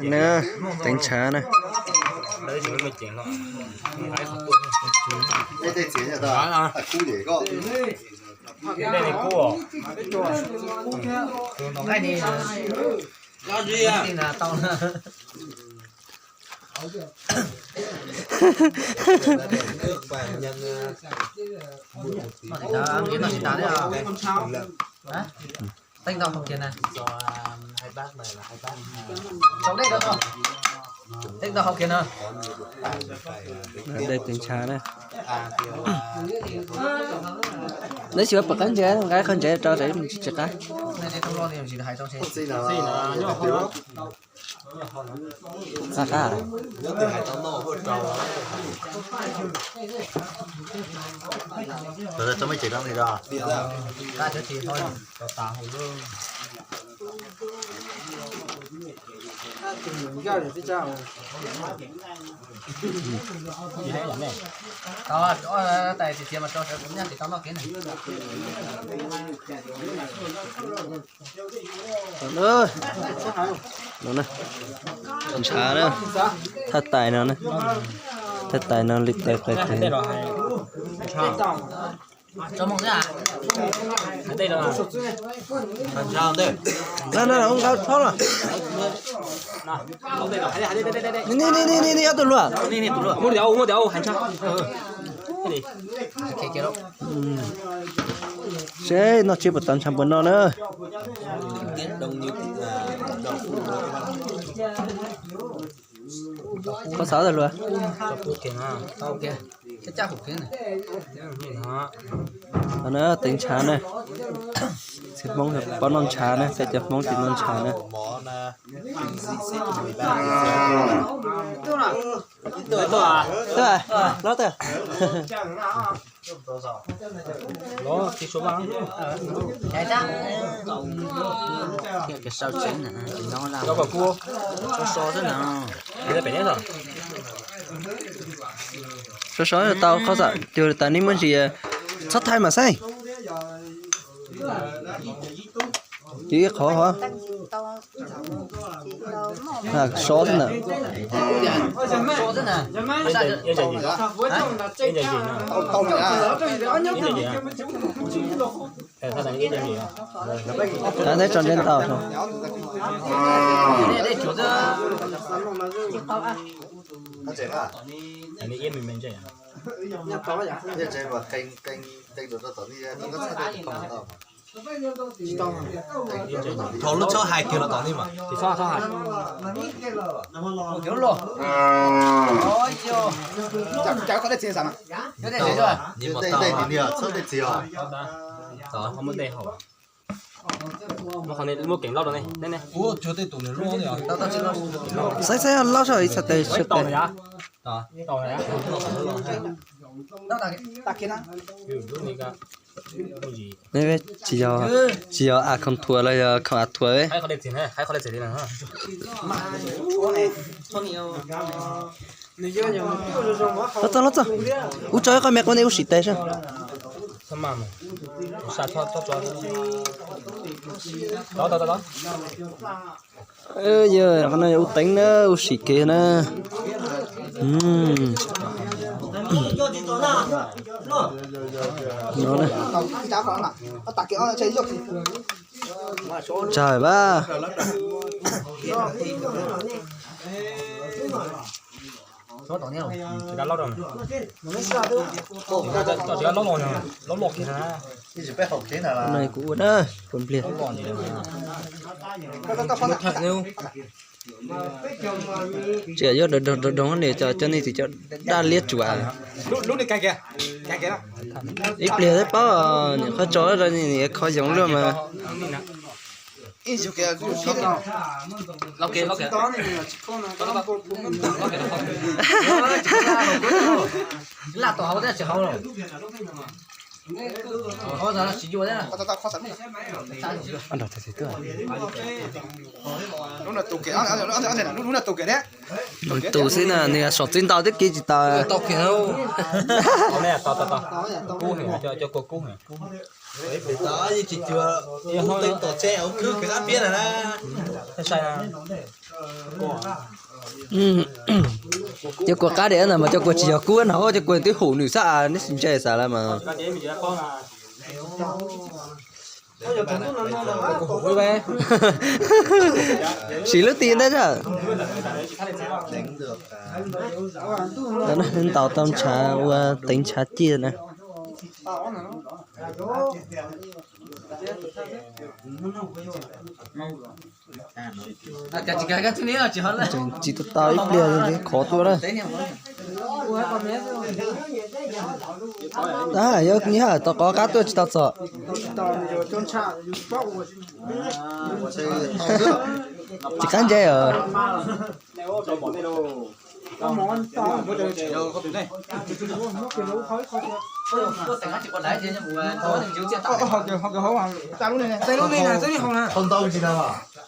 Na, teev ntshav na. Teeb tau hau kiag na. Teeb tau hau kiag na. Dej teev ntshav na. Neb tsis pom qab ntsev, nqa qhov ntsev rau tsis qab. Qab qab. Tau, tais tias mas rau sawv kuv nyaj tsis tau noj kev na. Ntshav na, thaj tais no na, thaj tais no li tais qais tais. Na na, ua nqa thob los. Ni ni ni ni, ob tug luaj. Seb noj tsiab puas tau ntshav puas no na. Koj xav tau luaj. Na teev ntshav na. Txiv Hmoob paub noj ntshav na, tej cov Hmoob tsis noj ntshav na. Tuaj, los tuaj. Sau tsev na, tsis nyob lawm. So so xwb na, tau qhov xwm cug tas nej muab ntsis txhob thaij mas xeeb. Ib qhov hov. So xwb na. Thaij tso ntsev ntau. Thov lub txhob hais kiag los tom nej mas. Muab kev loj rau ne. Saib saib loj zog ib txhais tes sawv tes. Tsis yog, tsis yog a khoom thuam los yog khoom a thuam. Los txog los txog. Ub, tso ib qho me qub nej ub sim tes saib. Yog qhov no yog ub teev na, ub sim kev na. No na. Tsawg vaj. Tsis loj, tsis loj, loj loj kiag na. No kuv ua na, kuv npliag. Tsis yuav doog doog doog ne, cov nej tsis cov daj liab tsuas. Ib pliag thiab paub, niam qhov tso rau niam kho yoov luaj mas. Laj tom hauv thiab tsis hauv los. Tus xwb na, nws saum txij ntau twb kiv tsis tau. Cov kua qab diam ntawd mas cov kua tsis yog kub no, cov kua twb hum nws xab a, neb ntse xav lawm mas. Siv lub ti ntawd. Ntaus tau ntshav ua teev ntshav ciaj na. Tsis tau tau ib pliag khov tuaj na. Yog nyiam tau qov qab tuaj tsis tau txog. Tsis qab ntse os.